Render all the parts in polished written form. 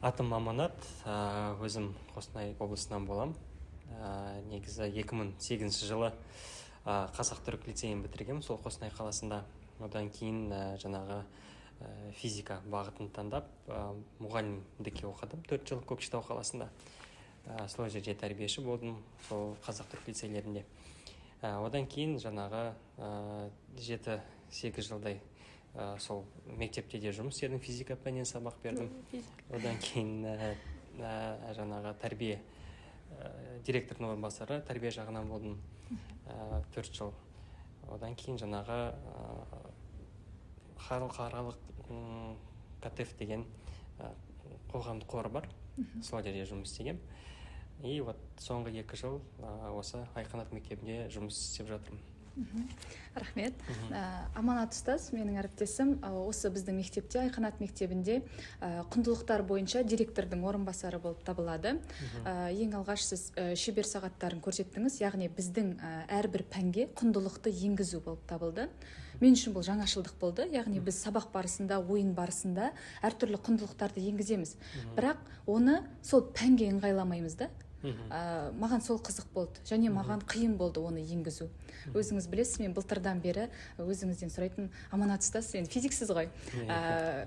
Атым Аманат, өзім Қостанай облысынан болам. Негізі 2008 жылы Қазақ-түрік лицейін бітіргенмін, сол Қостанай қаласында. Одан кейін жаңағы физика бағытын таңдап, мұғалімдікке оқыдым 4 жыл Көкшетау қаласында. Сол жерде тәрбиеші болдым, сол Қазақ-түрік лицейлерінде. Одан кейін жаңағы 7-8 жылдай сол мектепте де жұмыс істедім, физика пәнінен сабақ бердім. Одан кейін жаңағы тәрбие директордың орынбасары, тәрбие жағынан болдым 4 жыл. Одан кейін жаңағы халықаралық КТФ деген қоғамдық қор бар, сол жерде жұмыс істегенмін. И вот соңғы 2 жыл осы Айқанат мектебінде жұмыс істеп жатырмын. Рахмет. Аманат ұстаз, менің әріптесім, осы біздің мектепте, Айқанат мектебінде құндылықтар бойынша директордың орынбасары болып табылады. Ең алғаш сіз шебер сағаттарын көрсеттіңіз, яғни біздің әрбір пәнге құндылықты енгізу болып табылды. Мен үшін бұл жаңашылдық болды, яғни біз сабақ барысында, ойын барысында әртүрлі құндылықтарды енгіземіз. Бірақ оны сол пәнге ыңғайламаймыз да. Маған сол қызық болды және маған қиын болды оны енгізу. Өзіңіз білесіз, мен былтырдан бері өзіңізден сұрайтын, Аманат ұстаз, енді физиксіз ғой.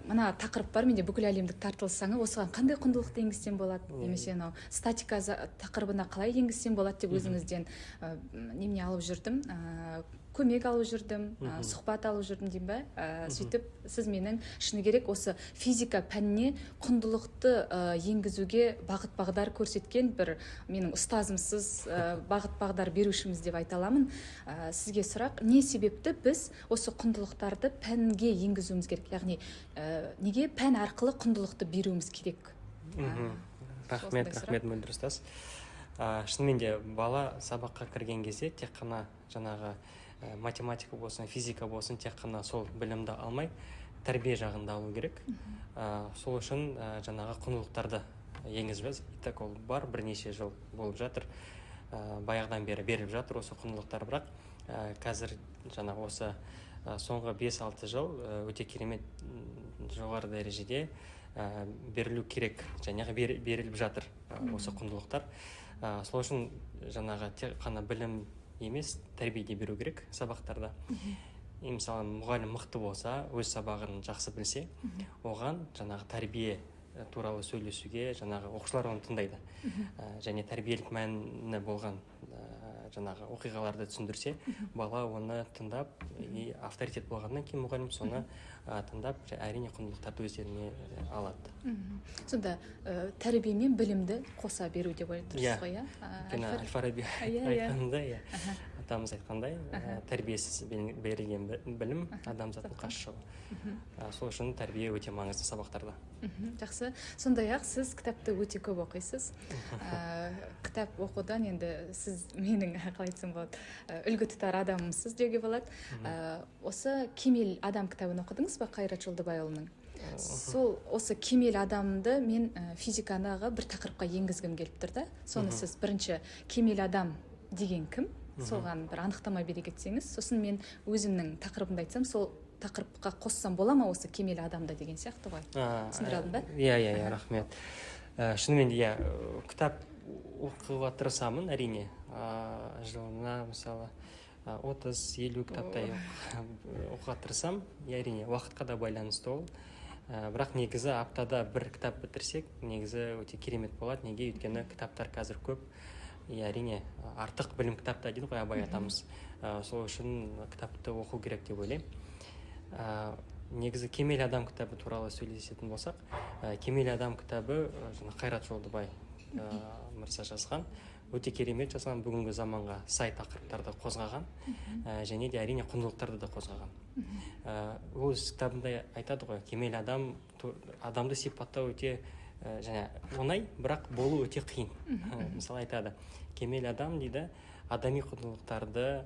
Мына тақырып бар менде, бүкіл әлемдік тартылыс заңы, осыған қандай құндылықты енгізсем болады, немесе анау статика тақырыбына қалай енгізсем болады деп өзіңізден немене алып жүрдім, көмек алып жүрдім, сұхбат алып жүрдім деймін ба. Сөйтіп сіз менің шыны керек осы физика пәніне құндылықты енгізуге бағыт бағдар көрсеткен бір менің ұстазымсыз, бағыт бағдар берушіміз деп айта аламын. Сізге сұрақ, не себепті біз осы құндылықтарды пәнге енгізуіміз керек? Яғни неге пән арқылы құндылықты беруіміз керек? Рахмет, рахмет, Мөлдір ұстаз. Шынымен де бала сабаққа кірген кезде тек қана жаңағы математика болсын, физика болсын, тек қана сол білімді алмай, тәрбие жағын да алу керек. Сол үшін жаңағы құндылықтарды енгізіп, так ол бар, бірнеше жыл болып жатыр. Баяғыдан бері беріліп жатыр осы құндылықтар, бірақ қазір жаңағы осы соңғы 5-6 жыл өте керемет жоғары дәрежеде берілу керек, жаңағы беріліп жатыр осы құндылықтар. Сол үшін жаңағы тек қана білім емес, тәрбие де беру керек сабақтарда. И мысалы, мұғалім мықты болса, өз сабағын жақсы білсе, оған жаңағы тәрбие туралы сөйлесуге жаңағы оқушылар оны тыңдайды. Және тәрбиелік мәні болған жаңағы оқиғаларды түсіндірсе, бала оны тыңдап, и авторитет болғаннан кейін мұғалім соны тыңдап, әрине құндылықтарды өздеріне алады. Сонда тәрбие мен білімді қоса беру деп ойлап тұрсыз ғой, иә? Өйткені Әл-Фараби айтқандай, иә, атамыз айтқандай, тәрбиесіз берілген білім адамзаттың қас жауы. Сол үшін тәрбие өте маңызды сабақтарда. Жақсы. Сондай-ақ сіз кітапты өте көп оқисыз. Кітап оқудан енді сіз менің, қалай айтсам болады, үлгі тұтар адамымсыз деуге болады. Осы Кемел адам кітабын оқыдыңыз ба Қайрат Жолдыбайұлының? Сол осы кемел адамды мен физикадағы бір тақырыпқа енгізгім келіп тұр да. Соны сіз бірінші кемел адам деген кім? Соған бір анықтама бере кетсеңіз, сосын мен өзімнің тақырыбымды айтсам, сол тақырыпқа қоссам бола ма осы кемел адамды деген сияқты ғой. Түсіндіре алдым ба? Иә, иә, иә, рахмет. Шынымен де, иә, кітап оқуға тырысамын, әрине. Жылына, мысалы, 30-50 кітаптай оқуға тырысамын. Әрине, уақытқа да байланысты ол. Бірақ негізі аптада бір кітап бітірсек, негізі өте керемет болады. Неге? Өйткені кітаптар қазір көп. И әрине, артық білім кітапта дейді ғой Абай атамыз. Сол үшін кітапты оқу керек деп ойлаймын. Негізі Кемел адам кітабы туралы сөйлесетін болсақ, Кемел адам кітабы жаңа Қайрат Жолдыбай мырза жазған, өте керемет жазған, бүгінгі заманға сай тақырыптарды қозғаған, және де әрине құндылықтарды да қозғаған. Ол өз кітабында айтады ғой, кемел адам, адамды сипаттау өте және оңай, бірақ болу өте қиын. Мысалы айтады, кемел адам дейді, адами құндылықтарды,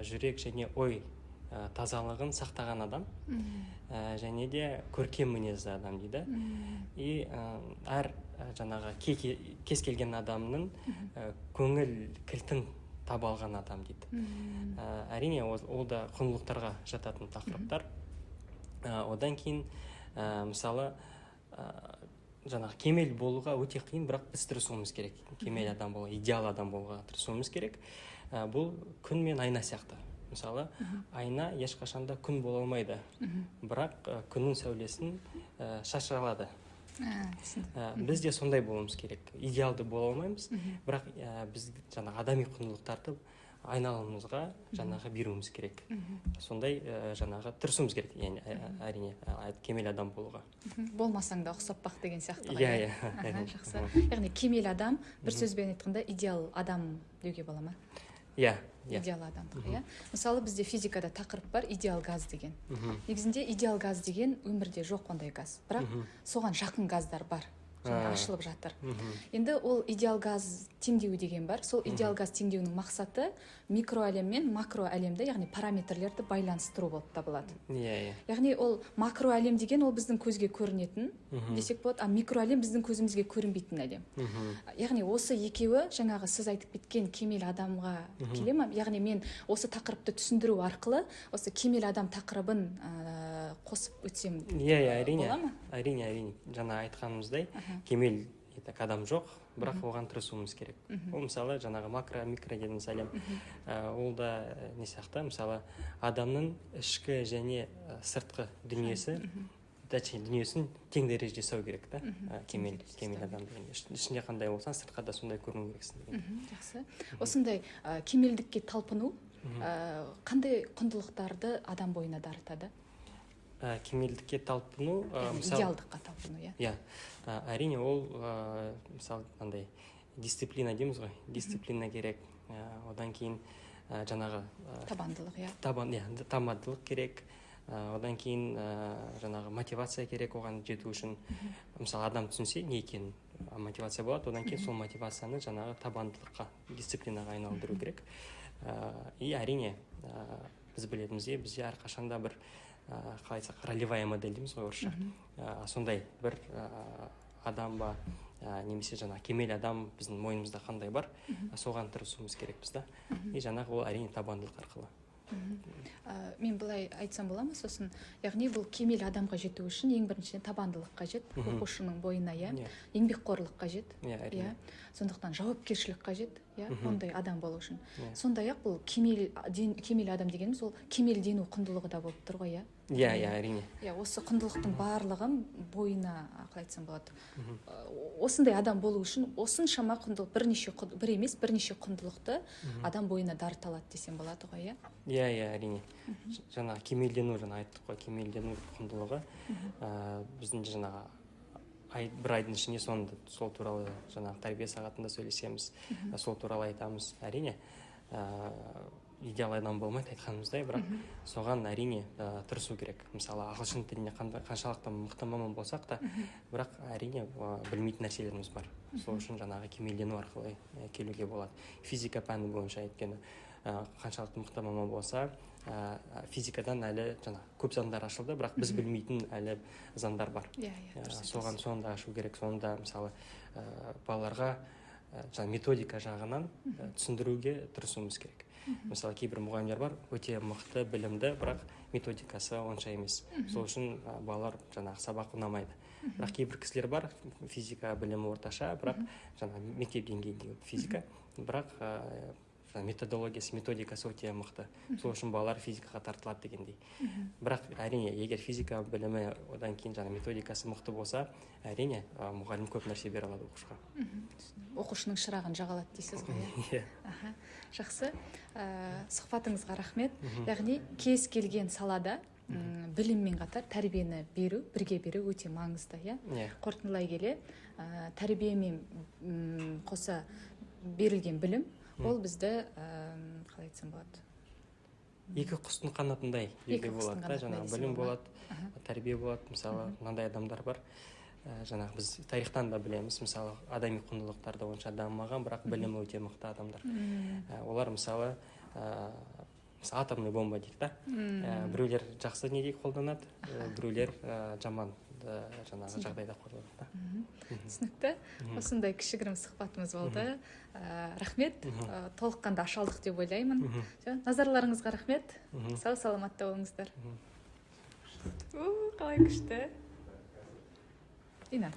жүрек және ой тазалығын сақтаған адам, және де көркем мінезді адам дейді. И әр жаңағы кез келген адамның көңіл кілтін таба алған адам дейді. Әрине, ол да құндылықтарға жататын тақырыптар. Одан кейін, мысалы, Жаңағы кемел болуға өте қиын, бірақ біз тырысуымыз керек. Кемел адам болуға, идеал адам болуға тырысуымыз керек. Бұл күн мен айна сияқты. Мысалы, айна ешқашан да күн бола алмайды, бірақ күннің сәулесін шаша алады. Біз де сондай болуымыз керек. Идеалды бола алмаймыз, бірақ біз жаңағы адами құндылықтарды айналамызға жаңағы беруіміз керек. Сондай жаңағы тырысуымыз керек, яғни әрине кемел адам болуға. Болмасаң да ұқсап бақ деген сияқты ғой. Иә, иә. Жақсы. Яғни кемел адам, бір сөзбен айтқанда, идеал адам деуге бола ма? Иә. Идеал адамдық, иә. Мысалы, бізде физикада тақырып бар, идеал газ деген. Негізінде идеал газ деген өмірде жоқ ондай газ, бірақ соған жақын газдар бар, ашылып жатыр. Енді ол идеал газ теңдеуі деген бар. Сол идеал газ теңдеуінің мақсаты микроәлем мен макроәлемді, яғни параметрлерді байланыстыру болып табылады. Иә, иә. Яғни ол макроәлем деген ол біздің көзге көрінетін десек болады, а микроәлем біздің көзімізге көрінбейтін әлем. Яғни осы екеуі жаңағы сіз айтып кеткен кемел адамға келе ме? Яғни мен осы тақырыпты түсіндіру арқылы осы кемел адам тақырыбын қосып өтсем Иә, иә, әрине. бола ма? Әрине, әрине. Жаңа айтқанымыздай, кемел адам жоқ, бірақ оған тырысуымыз керек. Ол мысалы жаңағы макро, микро дедіңіз әлем. Ол да не сияқты, мысалы, адамның ішкі және сыртқы дүниесі, точнее, дүниесін тең дәрежеде жасау керек та. Кемел адам деген. Ішінде қандай болсаң, сыртқа да сондай көріну керексің деген. Жақсы. Осындай кемелдікке талпыну қандай құндылықтарды адам бойына дарытады? Кемелдікке талпыну, мысалы, идеалдыққа талпыну, иә. Иә. Әрине, ол мысалы андай дисциплина дейміз ғой, дисциплина керек. Одан кейін жаңағы табандылық, иә. Табандылық керек. Одан кейін жаңағы мотивация керек оған жету үшін. Мысалы, адам түсінсе не екенін, мотивация болады. Одан кейін сол мотивацияны жаңағы табандылыққа, дисциплинаға айналдыру керек. И әрине, біз білетініміздей, бізде әрқашанда бір қалай айтсақ, ролевая модель дейміз ғой орысша. Сондай бір адам ба, немесе жаңағы кемел адам біздің мойнымызда қандай бар, соған тырысуымыз керекпіз да. И жаңағы ол әрине табандылық арқылы. Мен былай айтсам бола ма сосын? Яғни бұл кемел адамға жету үшін ең біріншіден табандылық қажет, оқушының бойына, иә, еңбекқорлық қажет, иә, сондықтан жауапкершілік қажет, иә, ондай адам болу үшін. Сондай-ақ бұл кемел адам дегеніміз ол кемелдену құндылығы да болып тұр ғой, иә? Иә, иә, әрине. Иә, осы құндылықтың барлығын бойына, қалай айтсам болады, осындай адам болу үшін осыншама құндылық, бір емес, бірнеше құндылықты адам бойына дарыта алады десем болады ғой, иә? Иә, иә, әрине. Жаңа кемелдену, жаңа айттық қой, кемелдену құндылығы. Біздің жаңағы бір айдың ішінде сол туралы жаңағы тәрбие сағатында сөйлесеміз, сол туралы айтамыз. Әрине, идеал адам болмайды айтқанымыздай, бірақ соған әрине тырысу керек. Мысалы, ағылшын тіліне қаншалықты мықты маман болсақ та, бірақ әрине білмейтін нәрселеріміз бар. Сол үшін жаңағы кемелдену арқылы келуге болады. Физика пәні бойынша өйткені қаншалықты мықты маман болса, физикадан әлі жаңа көп заңдар ашылды, бірақ біз білмейтін әлі заңдар бар. Соған соны да ашу керек. Соны да мысалы балаларға жаңа методика жағынан түсіндіруге тырысуымыз керек. Мысалы, кейбір мұғалімдер бар, өте мықты, білімді, бірақ методикасы онша емес. Сол үшін балалар жаңағы сабақ ұнамайды. Бірақ кейбір кісілер бар, физика білімі орташа, бірақ жаңа мектеп деңгейіндегі физика, бірақ методологиясы, методикасы өте мықты. Сол үшін балалар физикаға тартылады дегендей. Бірақ әрине, егер физика білімі одан кейін жаңа методикасы мықты болса, әрине мұғалім көп нәрсе бере алады оқушыға. Оқушының шырағын жаға алады дейсіз ғой, иә? Жақсы. Сұхбатыңызға рахмет. Яғни кез келген салада біліммен қатар тәрбиені беру, бірге беру өте маңызды, иә? Қорытындылай келе, тәрбиемен қоса берілген білім, ол бізді, қалай айтсам болады? Екі құстың қанатындай деуге болады, да, жаңағы білім болады, тәрбие болады. Мысалы, мынандай адамдар бар, жаңағы біз тарихтан да білеміз, мысалы, адами құндылықтарда онша дамымаған, бірақ білімі өте мықты адамдар. Олар, мысалы, атомный бомба дейді да. Біреулер жақсы неде қолданады, біреулер жаман жаңағы жағдайда қолданады да. Түсінікті. Осындай кішігірім сұхбатымыз болды. Рахмет. Толыққанды аша алдық деп ойлаймын. Назарларыңызға рахмет. Сау саламатта болыңыздар. Қалай күшті. Инат.